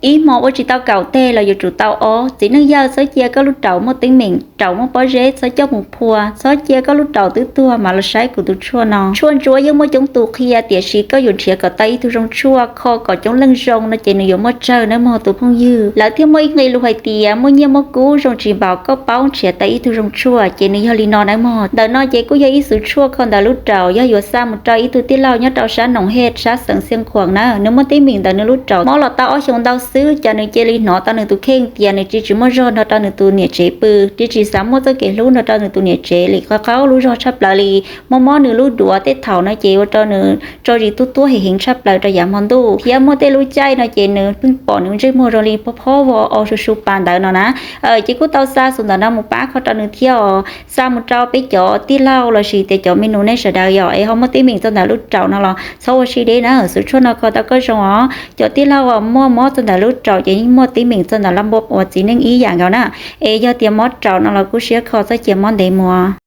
Ib hmo ua tsis tau kaum teg los yuav tsum tau ob. Txiv neej yawg, txhob cia koj lub raum muaj teeb meem, raum muaj pob zeb, txhob coj mus phua, txhob cia koj lub raum twb tuag mas los saib kuv tus tshuaj no. Tshuaj ntsuab yeej muaj coob tus qhia, tiam sis koj yuav nrhiav kom tau ib tug zoo tshuaj kho kom coob leej zoo no ces nws yuav muaj tsawg nawb mog tus phooj ywg. Lawv thiaj muaj ib nqe lus hais tias muaj nyiaj muaj kub zoo tsis npaum, koj paub nrhiav tau ib tug zoo tshuaj ces nws yog li no nawb mog. Ntawm no ces kuj yog ib xwm tshuaj kho ntawm lub raum, yog yuav xa mus rau ib tug tij laug nyob rau sab Noom Hej sab xeev Xiaj Khuam na. Nws muaj teeb meem ntawm nws lub raum mob los tau ob xyoos ntau xwb, ces nws cia li hnov tau nws tus kheej tias nws tsis tsis muaj zog nrog rau nws tus niam tsev pw, tsis tsis xav muaj txoj kev hlub nrog rau nws tus niam tsev li, qhov qaub lub zog tshaj plaws li. Mob mob nws lub duav tej thaum no ces ua rau nws tso zis tuab tuab heev heev tshaj plaws rau yav hmo ntuj, thiab muaj tej lub caij no ces nws pheej pom nws ntsej muag zoo li phob phob vos o su su pas ntawd no na. Ces kuj tau xa xus ntawm no mus pab kho rau nws thiab os. Xa mus rau peb cov tij laug lossis tias cov me nus nej sawv daws yom es ho muaj teeb meem txog ntawm lub raum no los txhob ua siab deb na, xwm tshuaj no kho tau koj zoo os. Cov tij laug uas muaj mob txog ntawm lub raum ces yeej muaj teeb meem txog ntawm laj npua uas txiv neej ib yam nkaus na. Es yog tias mob raum no los kuj siab kho txhob cia mob ntev mus.